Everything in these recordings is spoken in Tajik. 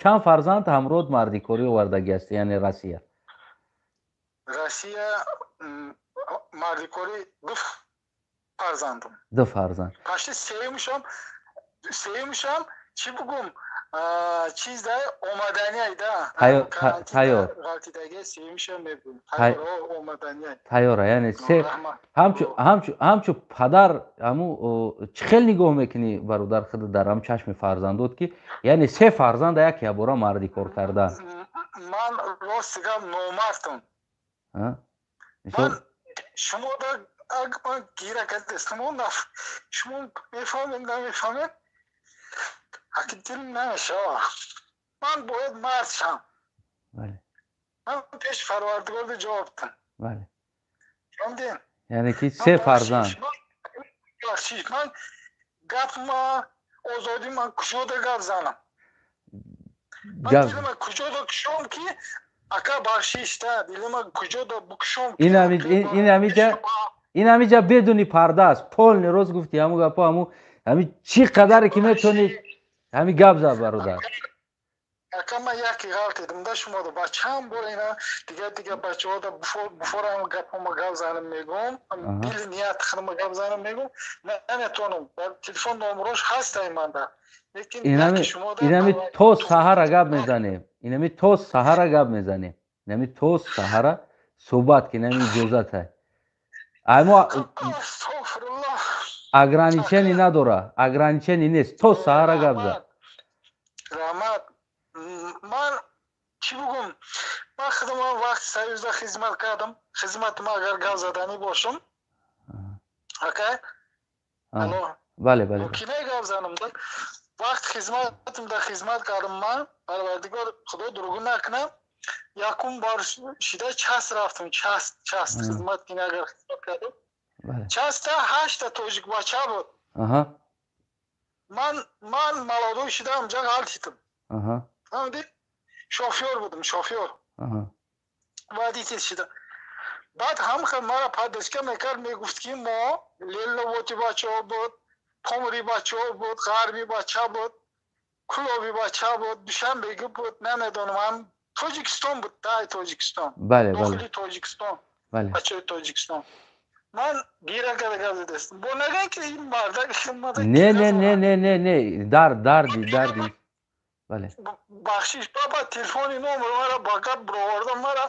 Чанд фарзанд ҳамроҳ мардикорӣ овардагӣ ҳастӣ, яъне Россия? Россия мардикорӣ ду фарзандам. Ду фарзанд. Пашти сеюмшам, чӣ бугум, чиз да омаданиай да. Тайёр. Ғалтидаги сеюмшам мегум. Тайёр, омаданиай. Тайёра, яъне се ҳамчу падар ҳаму чӣ хел нигоҳ мекунӣ, бародар, худ дар ҳам чашми фарзандот, ки яъне се фарзанда як ябора мардикор кардан? Ман рости гап номардам. Ман шумо да ман гира кардастам, шумо мефаҳмед, намефаҳмед, аки дилм намешава. Ман бояд мард шам. Ман пеши Парвардигорда ҷавоб дам. Фаҳмидем? Яъне ки се фарзанд. Бахшиш, ман гап ма озодӣ, ман куҷода гап занам? Ман дилма куҷода кушом, ки ака, бахшиш та, дилма куҷода букушом? Ин ҳамиҷа бедуни парда аст, полный рост гуфти. Ҳаму гапо, ҳаму ҳами чӣ қадаре ки метавонӣ, ҳами гап зад, бародар. Ака, ман яке ғалтидам да шумода ба чанд бор ина дигар дигар бачаҳода буфорам гапома гап занам мегӯм, дили ният худма гап занам мегӯм, наметавонам. Телефон номерош ҳастай манда, лекин инами то саҳара гап мезанем, инами то саҳара гап мезанем, инами то саҳара суҳбат ки инами иҷозатай. Аймо ограничение надора, ограничение нест, то саҳара гап зад. Раҳмат. Ман чӣ бугум, ман худам вақти Союзда хизмат кардам. Хизматима агар гап заданӣ бошам, ака, алло? Бале, бале. Кине гап занам? Вақти хизматимда хизмат кардам ман, Парвардигор, Худо дурӯғ накунам, якум бор шида часть рафтам, часть хизмат кине агар хизмат кардам, часть та ҳашта тоҷик бача буд. Ман молодой шида амҷа ғалтидам, фаҳмидӣ? Шофёр будам, шофёр, водитель шида. Баъд ҳамха мара поддержка мекард, мегуфт, ки мо Ленинободи бачаҳо буд, Помури бачаҳо буд, ғарби бача буд, Кулоби бача буд, Душанбеги буд, намедонам, ҳам Тоҷикистон буд, дай Тоҷикистон, дохили Тоҷикистон, бачаҳои Тоҷикистон. Ман гира карда гап задастам, бо наган ки ин мардак. Не, не, не, не, не, не, дар дарди дарди, бале. Бахшиш, баба, телефони номер мара ба гап бировардам, мара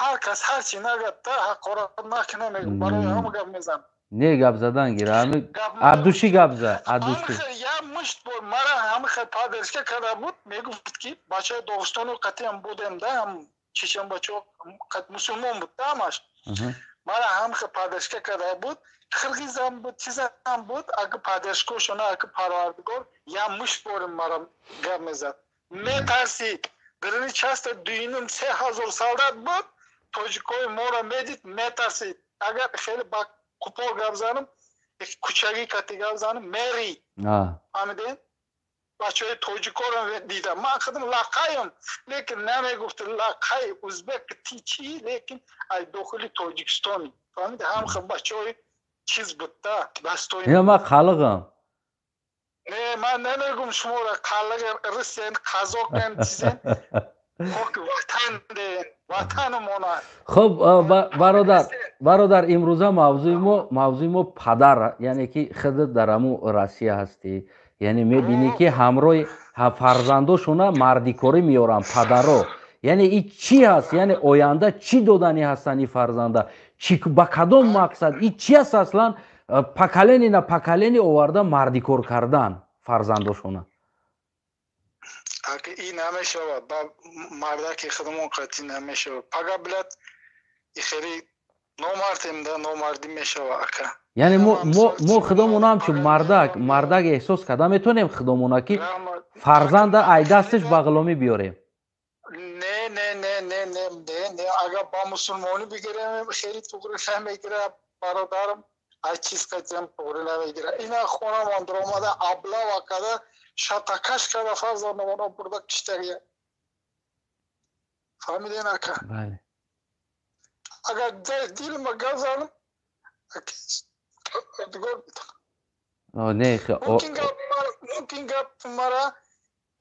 ҳар кас ҳар чи нагад та ҳақорат накуна, мегӯм, барои ҳама гап мезанам. Не, гап задан гира, ҳами от души гап за, от души. Я мушт бор мара ҳами поддержка карда буд, мегуфт, ки бачаи Доғистону қатиам будем да, ҳам чечен бачаҳо мусулмон буд да, ҳамаш мара ҳамхе поддержка карда буд, қирғизам буд, чизам буд. Ака, поддержка шона, ака, Парвардигор, я мушт борим мара гап мезад, метарсид. Дарини часть та дуюним 3000 солдат буд, тоҷикои моро медид, метарсид. Агар хеле ба қупол гап занам, кучагӣ кати гап занам, мери, фаҳмидед? Бачаҳои тоҷикоро дидам, ман худам лақаем, лекин намегуфт лақай узбек ти чӣ, лекин ай дохили Тоҷикистони, фаҳмиди? Ҳамхе бачаҳои чиз буд да, дастои. Ина ман қалиғам. Не, ман намегум шуморо қалиғ, русен, қазоқен, чизен, хоки ватан де, ватанумона. Хуб, бародар, бародар, имрӯза мавзӯи мо падар, яъне ки худат дар ҳаму Россия ҳастӣ, яъне мебинӣ, ки ҳамроҳи фарзандошона мардикорӣ меоранд падаро. Яъне и чӣ ҳаст? Яъне оянда чӣ додани ҳастанд ин фарзанда? Чӣ, ба кадом мақсад? И чӣ аст аслан, поколение на поколение оварда мардикор кардан фарзандошона? И намешавад, ба мардаки худамон қатъӣ намешавад. Пага билад, ихели номардем да, номардӣ мешавад, ака. Яъне мо худомона ҳамчун мардак эҳсос карда метавонем худомона, ки фарзанда ай дасташ ба ғуломӣ биёрем? Не, не, не, не, не, не, не. Агар ба мусулмонӣ бигирем, хеле туғри намегирад, бародарам, ай чиз қатиам туғри намегирад. Ина хонамон даромада, облава карда, шатакаш карда, фарзандамона бурда киштагия, фаҳмиден, ака? Бале. Агар дилма гап занам, не. Мумкин гап мара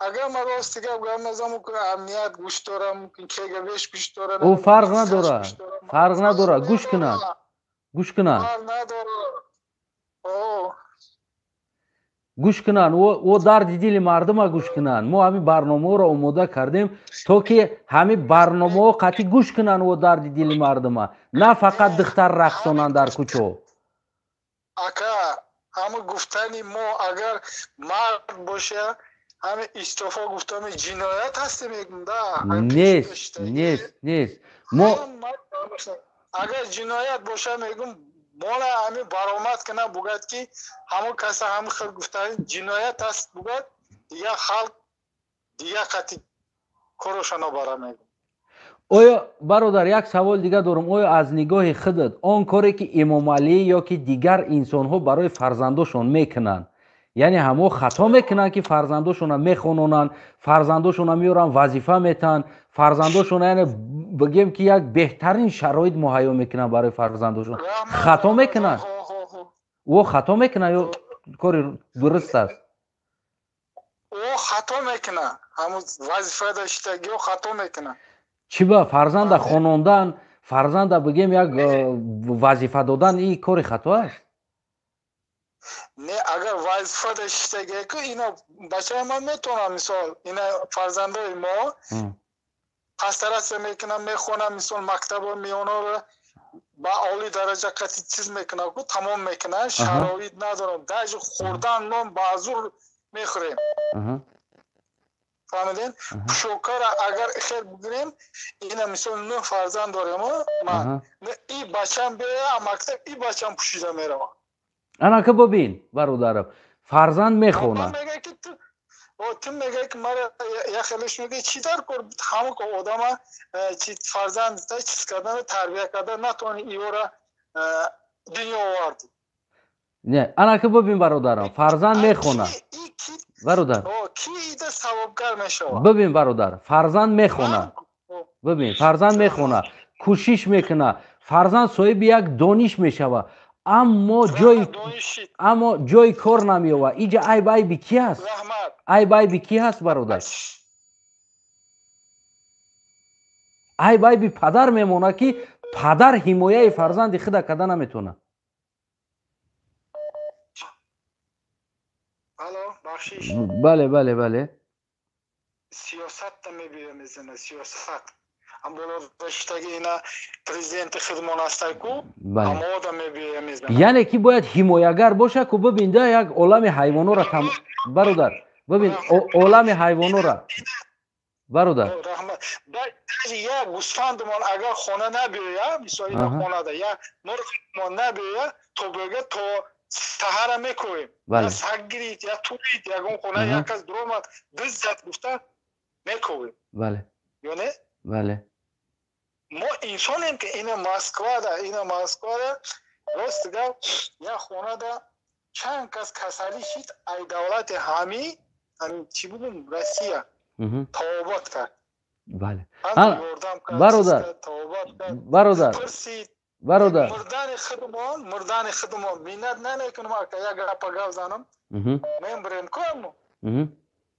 Агар ман рости гап гап назанам, мумкин амният гӯш дорам, мумкин КГБш гӯш дорам. Ӯ фарқ надорад, фарқ надорад, гӯш кунанд, гӯш кунанд. Фарқ надорад. Гӯш кунанд, ӯ дарди дили мардума гӯш кунанд. Мо ҳамин барномаҳоро омода кардем, то ки ҳамин барномаҳо қатъӣ гӯш кунанд ӯ дарди дили мардума, на фақат духтар рақсонанд дар кӯчо. Ака, ҳама гуфтани мо агар мард боша, ҳами истифо гуфтани ҷиноят ҳаст мегум да. Нест, нест, нест. Мо агар ҷиноят боша мегум, мола ҳами баромад кунам бугад ки ҳамон каса ҳами хел гуфтани ҷиноят аст бугад, дигар халқ дигар қати короша набара мегум. Оё бародар, як савол дига дорам. Оё аз нигоҳи худат он коре ки Эмомалӣ ё ки дигар инсонҳо барои фарзандошон мекунанд, яъне ҳамо хато мекунанд ки фарзандошонро мехононанд, фарзандошонро меоранд вазифа метаҳанд, фарзандошонро яъне бигем ки як беҳтарин шароит муҳайё мекунанд барои фарзандошон, хато мекунанд? Ӯ хато мекунад ё кори дуруст аст? Ӯ хато мекунад, ҳамон вазифа доштагиё хато мекунад. Чӣ ба фарзанда хонондан, фарзанда бигем як вазифа додан, ин кори хато аст? Не, агар вазифа доштагику ина бачаи ман метавонам, мисол ина фарзандои мо пастараса мекунам, мехонам, мисол мактаба миёнаро ба олӣ дараҷа қати чиз мекунам, ку тамом мекунам, шароит надорам, даже хӯрдан нон ба зур мехӯрем. Фаҳмидем? Пӯшокара агар хел бигирем, ина мисол 9 фарзанд дорем, ман и бачам биёя мактаб, и бачам пӯшида мерава. Анака бибин, бародарам, фарзанд мехонад. Ту мегӯяд ки мара як хелеш мегӯяд чӣ дар кор ҳамон одама чи фарзанд чиз кардан, тарбия кардан натавони, иёра дунё оварди. Не, анака бибин, бародарам, фарзанд мехонад. Бародар, ки ида савобгар мешавад? Бибин, бародар, фарзанд мехонад. Бибин, фарзанд мехонад, кӯшиш мекунад, фарзанд соҳиби як дониш мешавад, аммо ҷои кор намеёбад. Иҷа айб айби ки ҳаст? Айб айби ки ҳаст, бародар? Айб айби падар мемонад, ки падар ҳимояи фарзанди худа карда наметавонад. Бале, бале, бале. Сиёсатта мебиё мезана, сиёсат. Яъне ки бояд ҳимоягар боша ку. Бибин, да як олами ҳайвонора, бародар, бибин олами ҳайвонора, бародар. Як гӯсфандмон агар хона набиёя, мисол ина хонада як мурғмон набиёя, то бега то саҳара мекӯем. Саг гирид, я турид, ягон хона як кас дуромад, диззад гуфта мекӯем. Бале. Ё не? Бале. Мо инсонем ки ина Москвада, ина Москвада рост гап, як хонада чанд кас касалӣ шид, ай давлати ҳами чӣ бугум, Россия тавобат кард. Бале. Бародар, бародар, бародар, мурдани худмон, мурдани худмон миннат намекунам, ака як гапа гап занам, мембирем ку,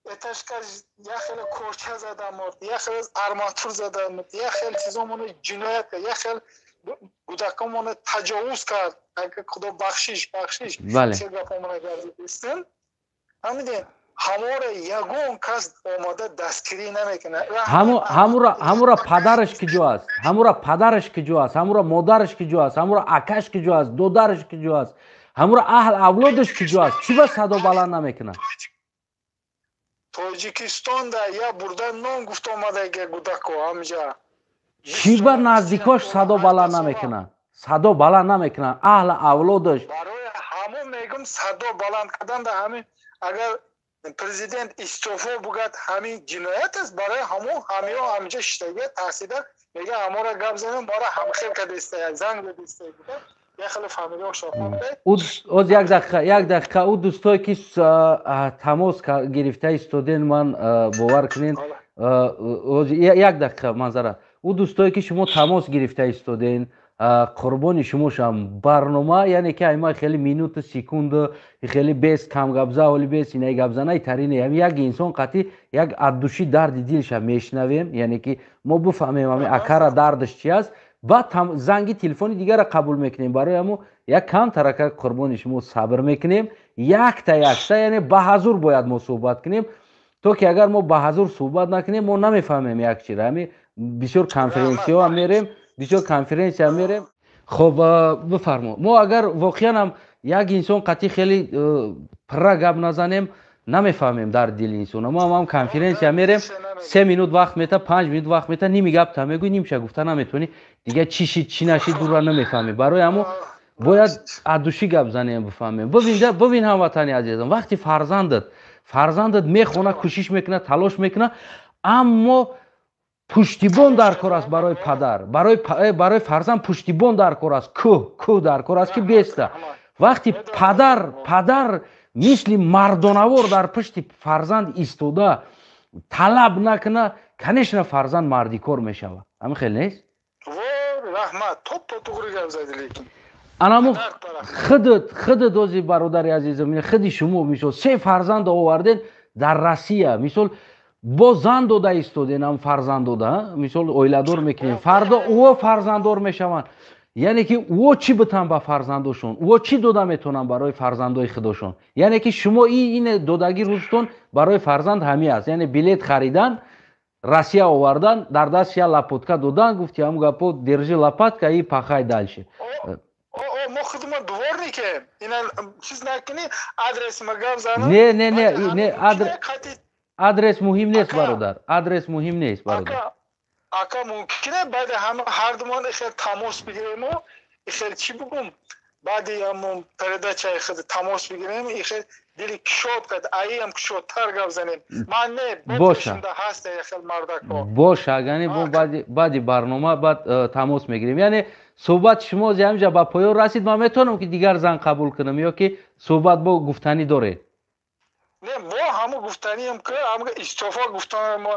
этажка як хеле корча задамод, як хеле арматур задамод, як хеле чизомоно ҷиноят кард, як хеле кӯдакомоно таҷовуз кард. Агар худо бахшиш, бахшиш, се гапомона гардидистем. Ҳамидем, ҳамора ягон кас омода дастгирӣ намекунад. Ҳамура падараш киҷо аст? Ҳамура падараш киҷо аст? Ҳамура модараш киҷо аст? Ҳамура акаш киҷо аст? Додараш киҷо аст? Ҳамура аҳл авлодаш киҷо аст? Чӣ ба садо баланд намекунад? Тоҷикистонда я бурда нон гуфт омадаги гудако ҳамҷа. Чӣ ба наздикош садо баланд намекунад? Садо баланд намекунад аҳл авлодаш. Барои ҳамон мегум, садо баланд кардан да ҳамин агар президент истеъфо бугад, ҳамин ҷиноят аст. Барои ҳамон ҳамиё ҳамҷа шиштагия тарсида мега ҳамора гап занем, мора ҳамхел кадеста, занг задеста. Оз як дақиқа, як дақиқа. Ӯ дӯстое ки тамос гирифта истоден, ман бовар кунед, як дақиқа манзара. Ӯ дӯстое ки шумо тамос гирифта истоден, Қурбони шумо шам. Барнома, яъне ки айма хеле минуту, секунду, хеле бес камгапза, ҳоли бес инаи гапзанаи тарине. Ҳами як инсон қатӣ як от души дарди дилша мешнавем, яъне ки мо бифаҳмем ҳами акара дардаш чи аст, баъд занги телефони дигара қабул мекунем. Барои ҳамо як кам тарака, қурбони шумо, сабр мекунем. Якта якта, яъне ба ҳазур бояд мо суҳбат кунем, то ки агар мо ба ҳазур суҳбат накунем, мо намефаҳмем як чира. Ҳами бисёр конференсияҳо мерем, бисёр конференсия мерем. Хоб, бифармо. Мо агар воқеан ҳам як инсон қатъи хеле пурра гап назанем, намефаҳмем дарди дили инсона. Мо ҳам конференсия мерем, 3 минут вақт мета, 5 минут вақт мета, ними гапта мегӯй, нимша гуфта наметавонӣ, дигар чӣ шид, чӣ нашид, дура намефаҳмем. Барои ҳамо бояд от души гап занем, бифаҳмем. Бибин, бибин, ҳамватани азизам, вақти фарзандат мехона, кӯшиш мекунад, талош мекунад, аммо пуштибон дар кор аст барои падар, барои фарзанд пуштибон дар кор аст, кӯҳ, кӯҳ дар кор аст, ки беста. Вақти падар мисли мардонавор дар пушти фарзанд истода талаб накуна, конечно, фарзанд мардикор мешавад. Ҳамин хел нест? Раҳмат, топпа туғри гап зади, лекин Анамо худат ози, бародари азизам, худи шумо, мисол, се фарзанд оварден дар Россия, мисол, бо зан дода истоден, ам фарзанд дода, мисол, оиладор мекунем, фардо ӯо фарзанддор мешаванд. Яъне ки ӯо чӣ битан ба фарзандошон, ӯо чӣ дода метавонанд барои фарзандои худошон? Яъне ки шумо ин додагӣ рӯзтон барои фарзанд ҳами аст, яъне билет харидан, Россия овардан, дар даст я лопатка додан, гуфти ҳам гапо: «Держи лопатка и пахай дальше». Мо худмо дворникем, ина чиз накунӣ, адрес ма гап занам. Не, не, не, не, адрес муҳим нест, бародар, адрес муҳим нест, бародар. Ака, мумкине баъди ҳама ҳардумон ихел тамос бигирему, ихел чӣ бугум, баъди ҳамон передачаи худ тамос бигирем, ихел дили кушод кард, аиам кушодтар гап занем. Ман не. Боша. Ҳаста ихел мардако. Боша, агани бо баъди барнома баъд тамос мегирем. Яъне суҳбати шумо ози ҳаминҷа ба поён расид. Ман метавонам ки дигар зан қабул кунам ё ки суҳбат бо гуфтанӣ доред? Не, мо ҳамо гуфтанием ки ҳамо истеъфо гуфтан мо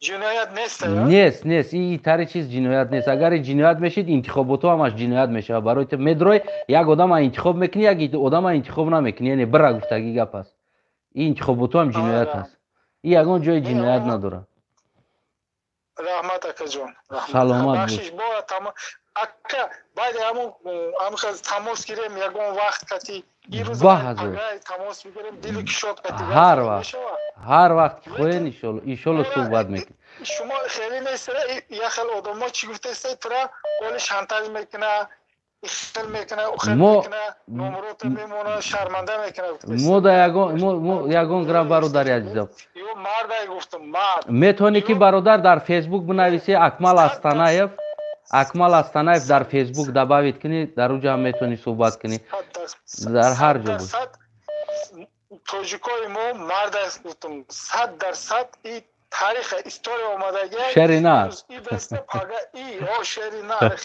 ҷиноят нест? Нест, нест, и тари чиз ҷиноят нест. Агар ҷиноят мешид, интихоботҳо ҳамаш ҷиноят мешавад. Барои ту медрой, як одама интихоб мекунӣ, як одама интихоб намекунӣ, яъне бира гуфтагӣ гап аст. И интихоботҳо ҳам ҷиноят аст? И ягон ҷои ҷиноят надорад. Раҳмат, акаҷон. Саломат бош. Ака, баъди ҳамон тамос гирем ягон вақт кати. Тамос бигирем, дили кушод кати. Ҳар вақт, ҳар вақт ки хоҳед, иншолло, суҳбат мекунем. Шумо хеле нест, як хел одамо чӣ гуфтаста, тура оли шантаж мекуна, ихел мекуна, ухел мекуна, номурота мемона, шарманда мекуна. Мо да ягон, мо ягон грам, бародари азизам. Ё мардай, гуфтам, мард. Метавонӣ ки, бародар, дар Фейсбук бинависӣ Акмал Астанаев, Акмал Астанаев, дар Фейсбук добавить кунӣ, дар уҷа ҳам метавонӣ суҳбат кунӣ, дар ҳар ҷо. Тоҷикои мо мард аст, гуфтам, 100% и тариха, история омадаги. Шери нар. О, шери нар,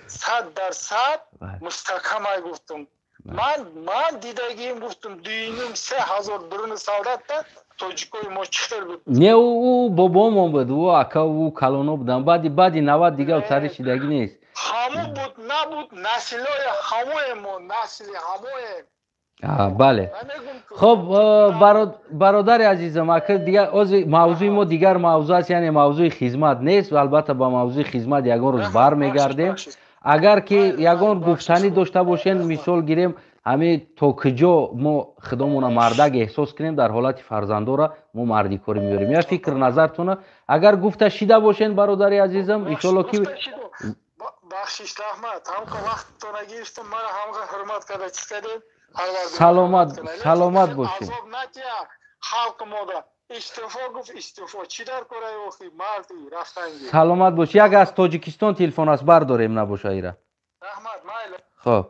100% мустаҳкамай, гуфтам. Ман дидагием, гуфтам, дуюним се ҳазор дуруни солдатта тоҷикои мо чӣ хел буд. Не, ӯ бобомон буд, ӯ ака, ӯ калоно буданд. Баъди 90 дигар сари шидагӣ нест. Ҳамун буд, набуд, наслои ҳамоем, мо насли ҳамоем. Бале, хоб, бародари азизам, ака, дигар ози мавзӯи мо дигар мавзӯъ аст, яъне мавзӯи хизмат нест. Албатта, ба мавзӯи хизмат ягон рӯз бармегардем. Агар ки ягон гуфтанӣ дошта бошен, мисол гирем, ҳамин то куҷо мо худомона мардак эҳсос кунем, дар ҳолати фарзандора мо мардикорӣ меёрем, я фикр назартона агар гуфта шида бошен, бародари азизам, иншолло ки. Бахшиш, раҳмат, ҳамқа вақттона гирифтам, мара ҳамқа ҳурмат карда чиз кардем. Саломат, саломат бошед. Азоб натия халқи мода. Истеъфо гуфт, истеъфо чӣ дар кораи охи марди рафтанги. Саломат бош. Як аз Тоҷикистон телефон аст, бардорем, набоша ира. Раҳмат, майли. Хоб.